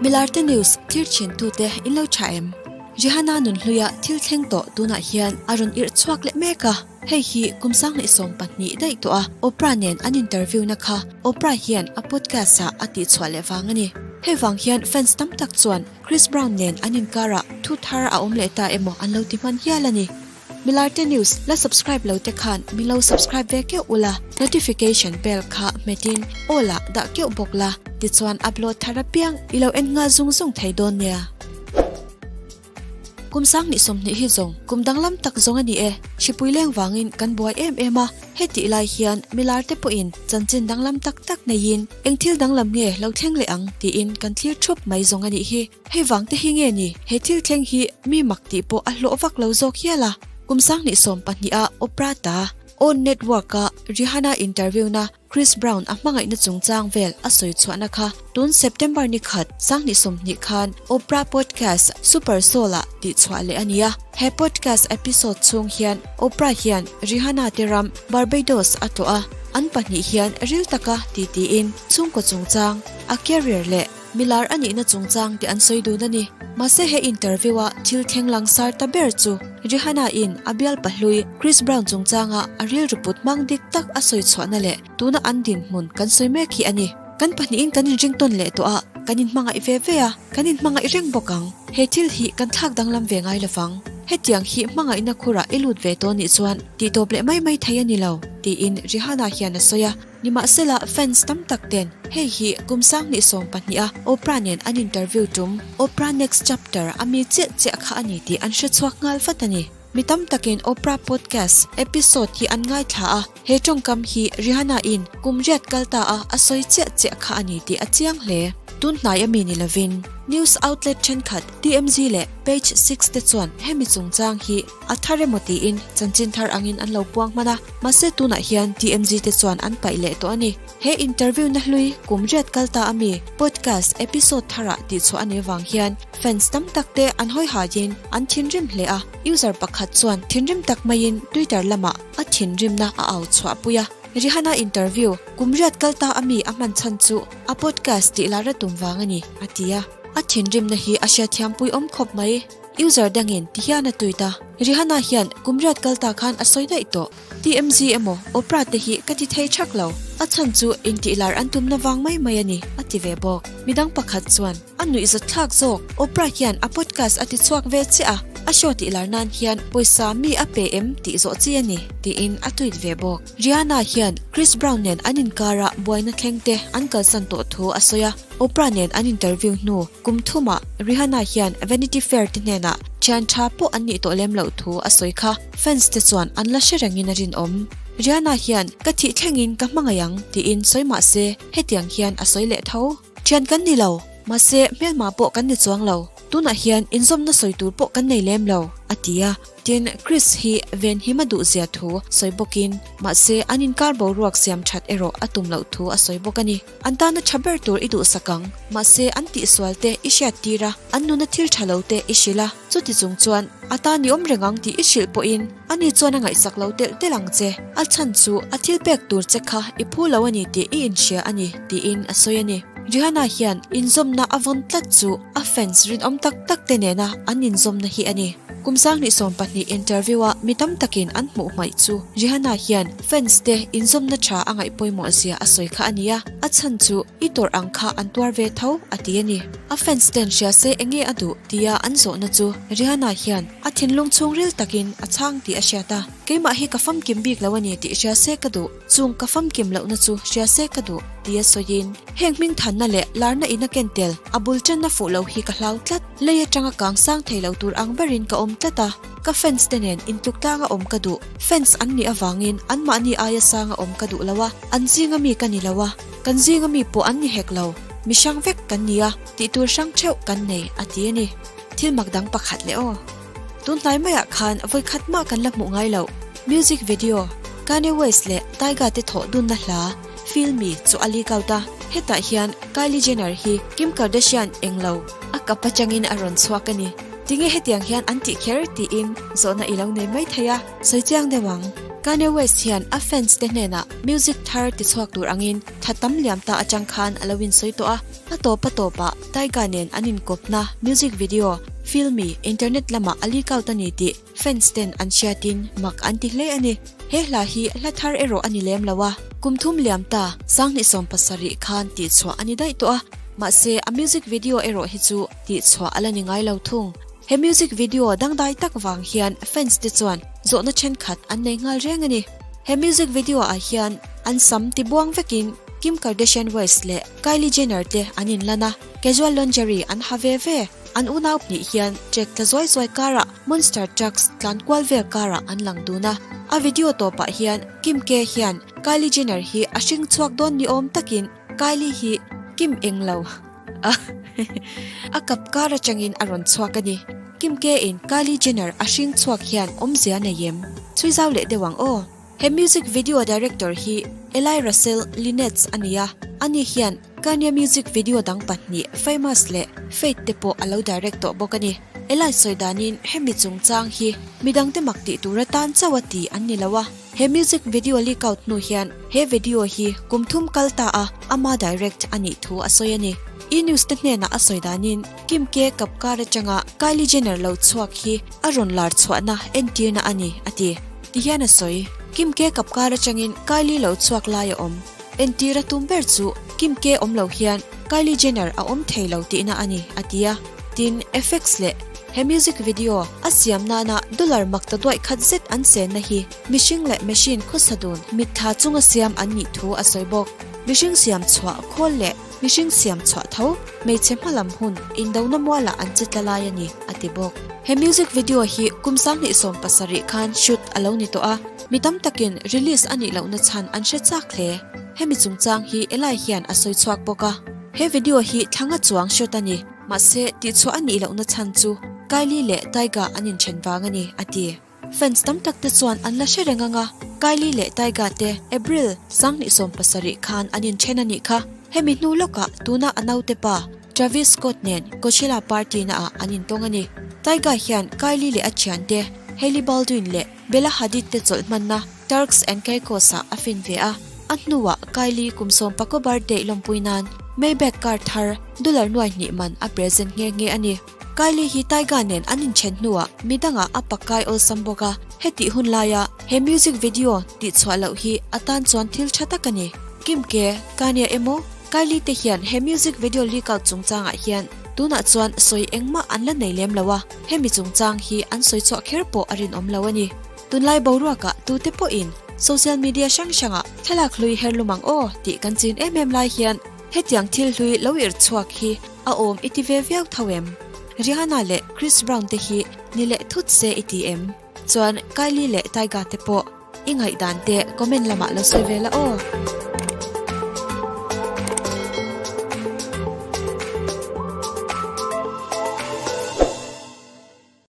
Milarte news thlir thin tute in lo tha em? Rihanna nunhluia thil thleng tawh tunah hian a rawn irh chhuak leh mek a, hei hi kum 2020 daih tawh a Oprah nen an interview na kha Oprah hian a podcast ah a tihchhuah leh vang a ni. Hei vang hian fans tam tak chuan Chris Brown nen an inkarah thu thar a awm leh ta emaw an lo ti hman hial a ni. Milarte news la subscribe lo te khan min lo subscribe ve keuh ula, notification bell kha hmetin all ah dah keuh bawk la, tichuan upload thar apiang i lo en nghal zung zung thei dawn nia. Kum 2020 hi zawng kum danglam tak zawng a ni e, hripui leng vangin kan buai em em a, hetih lai hian milarte pawhin chanchin danglam tak tak neiin eng thil danglam nge lo thleng leh ang tiin kan thlir thup mai zawng a nih hi. Hei vang te hi nge ni, he thil thleng hi mi mak tih pawh a hlawh vak lo zawk hial a. Kum 2020 a Oprah ta OWN Network a Rihanna interview na Chris Brown a hmangaihna chungchang vel a sawi chhuahna kha tun September ni khat 2020 khan Oprah podcast Super Soul ah tih chhuah leh a ni a. He podcast episode chhung hian Oprah hian Rihanna te ram Barbados a tlawh a, an pahnih hian ril taka titiin chhungkaw chungchang, a career leh Milar a nihna chungchang tih an sawi dun a ni. Mahse he interview a thil thleng langsar ta ber chu Rihanna in a bial pahlui Chris Brown chungchanga a rilru put hmang dik tak a sawi chhuahna leh tuna an dinhmun kan sawi mek hi a ni. Kan pahnihin kan inring tawn leh tawh a, kan inhmangaih ve ve a, kan inhmangaih reng bawk ang. He thil hi kan thlak danglam ve ngai lovang. Hetiang hi hmangaihna khurah i lut ve tawh nih chuan tihtawp leh mai mai thei a ni lo, tiin Rihanna hian a sawi a. Nimahsela fans tam tak ten hei hi kum 2020 a Oprah nen an interview tum Oprah Next Chapter a mi chiah chiah kha a ni tih an hre chhuak nghal vat a ni. Mi tam takin Oprah podcast episode hi an ngaithla a, he tawngkam hi Rihanna in kum riat kal ta a a sawi chiah chiah kha a ni tih a chiang hle. Tun hnai a mi ni lovin news outlet thenkhat TMZ leh Page Six te chuan hemi chungchang hi A thar emaw tiin chanchin thar angin an lo puang hman a, mahse tunah hian TMZ te chuan an paih leh tawh a ni. He interview na hlui kum riat kal ta ami podcast episode tharah tihchhuah a nih avang hian fans tam tak te an hawi haiin an thinrim hle a, user pakhat chuan thinrim tak maiin Twitter lamah a thinrimna a au chhuahpui a. Rihanna interview kum riat kal ta ami a hman chhan chu a podcast tih lar a tum vang a ni, a ti a. A thinrimna hi a hriatthiampui awm khawp mai. User dangin ti hian a tweet a, Rihanna hian kum riat kal ta khan a sawi daih tawh. TMZ emaw Oprah te hi ka ti thei thak lo. A chhan chu intihlar an tumna vang mai mai a ni, a ti ve bawk. Midang pakhat chuan, A nuihzat thlak zawk, Oprah hian a podcast a ti chhuak ve chiah a, a show tihlar nan hian pawisa mi a pe em tih zawh chi a ni, tiin a tweet ve bawk. Rihanna hian Chris Brown nen an inkarah buaina thleng te an kalsan tawh thu a sawi a, Oprah nen an interview hnu kum thumah Rihanna hian Vanity Fair te hnenah thian tha pawh an nih tawh lem loh thu a sawi kha fans te chuan an la hre rengin a rinawm. Rihanna hian ka thih thlengin ka hmangaih ang tiin sawi mah se hetiang hian a sawi leh tho. Thian kan ni lo, mahse hmelma pawh kan ni chuang lo. Tunah hian inzawmna sawi tur pawh kan nei lem lo, a ti a. Tin, Chris hi ven him a duh zia thu sawi bawkin, mahse an inkar boruak siam that erawh a tum loh thu a sawi bawk a ni. An tana tha ber tur i duhsak ang, mahse an tihsual te i hriat tir a, an nuna thil tha lo te i hrilh a, chuti chung chuan a tan i awm reng ang tih i hrilh pawhin ani chuan a ngaihsak lo telh telh ang che. A chhan chu a thil pek tur che kha i phu lo a ni tih i inhria a ni, tiin a sawi a ni. Rihanna hian inzawmna a vawn tlat chu a fans rinawm tak tak te nena an inzawmna hi a ni. Kum 2020 interview a mi tam takin an hmuh hmaih chu Rihanna hian fans te inzawmna tha a ngaih pawimawh zia a sawi kha a ni a, a chhan chu i tawrh ang kha an tuar ve tho a ti a ni. A fans ten hria se enge a duh tia an zawhna chu Rihanna hian a thinlung chhungril takin a chhang tih a hriat a, Keimah hi ka famkim bik lo a ni tih hria se ka duh, chung ka famkim lohna chu hria se ka duh tia sawiin heng hmingthanna leh larna in a ken tel a bul tanna fuh lo hi ka hlau tlat. Lei atanga kang sang thei lo tur ang berin ka awm tlat a, ka fans te nen intluk tlanga awm ka duh. Fans an nih avangin anmahni aia sanga awm ka duh lo a, an zinga mi ka ni lo a, kan zinga mi pawh an ni hek lo. Mi hrang vek kan ni a, tih tur hrang theuh kan nei, a ti a ni. Thil mak dang pakhat leh aw. Tun hnai maiah khan vawi khat mah kan la hmuh ngai loh. Music video, Kanye West leh Tyga te thawh dunna hla, Feel Me chu a leak out a, hetah hian Kylie Jenner hi Kim Kardashian englo a kap atangin a rawn chhuak a ni. Tinge hetiang hian an tih kher tiin zawhna i lo nei mai thei a, sawi chiang deuh ang. Kanye West hian a fans te hnenah music thar tichhuak tur angin tha tam liam ta atang khan a lo insawi tawh a, a tawp a tawpah Tyga nen an inkawpna music video Feel Me internet lamah a leak out a ni tih fans ten an hriatin mak an ti hle a ni. He hla hi hla thar erawh a ni lem lo a, kum thum liam ta 2017 khan tihchhuah a ni daih tawh a, mahse a music video erawh hi chu tihchhuah a la ni ngai lo thung. He music video dangdai tak vang hian fans te chuan zawhna thenkhat an nei nghal reng a ni. He music video ah hian an sam tibuang vekin Kim Kardashian West leh Kylie Jenner te an inlan a, casual lingerie an ha ve ve. An unau pahnih hian trek tla zuai zuai karah monster trucks tlan kual vel karah an lang dun a. A video tawpah hian Kim K hian Kylie Jenner hi a hring chhuak dawn ni awm takin Kylie hi Kim englo a a kap kar atangin a rawn chhuak a ni. Kim K in Kylie Jenner a hring chhuak hian awmzia nei em? Chhui zau leh deuh ang aw. He music video director hi Eli Russell Linetz a ni a, ani hian Kanye music video dang pahnih Famous leh Fate te pawh a lo direct tawh bawk a ni. Eli sawi danin hemi chungchang hi midangte mak tih tur atan chauh a ti an ni lo a. He music video leak out hnu hian he video hi kum thum kal ta a ama direct a nih thu a sawi a ni. E News te hnenah a sawi danin Kim K Kapkar atanga Kylie Jenner lo chhuak hi a rawn lar chhuahna entirna a ni, a ti. Ti hian a sawi. Kim K Kapkar atangin Kylie lo chhuak lai a awm. Entir a tum ber chu Kim K awm lo hian Kylie Jenner a awm thei lo tihna a ni, a ti a. Tin, effects leh he music video a siam nana dollar mak ta duaih khat zet an chenna hi mihring leh machine khawsa dun mitthla chunga siam an nih thu a sawi bawk. Mihring siam chhuah khawl leh mihring siam chhuah tho hmeichhe hmalam hun indona mualah an che tla lai a ni, a ti bawk. He music video hi kum 2017 khan shoot a lo ni tawh a, mi tam takin release a nih lohna chhan an hre chak hle. Hemi chungchang hi Eli hian a sawi chhuak bawk a. He video hi thlanga chuang shoot a ni. Mahse, tihchhuah a nih lohna chhan chu Kylie leh Tyga an inthen vang a ni, a ti. Fans tam tak te chuan an la hre reng ang a, Kylie leh Tyga te April 2017 khan an inthen a nih kha. Hemi hnu lawkah tuna a naute pa Travis Scott nen Coachella party naah an intawng a ni. Tyga hian Kylie leh a thiante Hailey Baldwin leh Bella Hadid te chawlh hmanna Turks and Caicos ah a fin ve a, a hnuah Kylie kum sawmpakaw birthday lawmpui nan Maybach car thar dollar nuai hnih man a present nghe nghe a ni. Kylie hi Tyga nen an inthen hnuah midangah a pakai awlsam bawk a, hetih hun laia he music video tihchhuah loh hi a tan chuan thil tha tak a ni. Kim K, Kanye emaw Kylie te hian he music video leak out chungchangah hian tunah chuan sawi engmah an la nei lem lo a, hemi chungchang hi an sawi chhuah kher pawh a rinawm lo a ni. Tunlai boruakah tute pawhin social media hrang hrangah thlalak hlui her lum ang aw tih kan chin em em lai hian hetiang thil hlui lo irh chhuak hi a awm i ti ve viau tho em? Rihanna leh Chris Brown te hi ni leh thut se i ti em? Chuan Kylie leh Tyga te pawh i ngaihdan te comment lamah lo sawi ve la aw.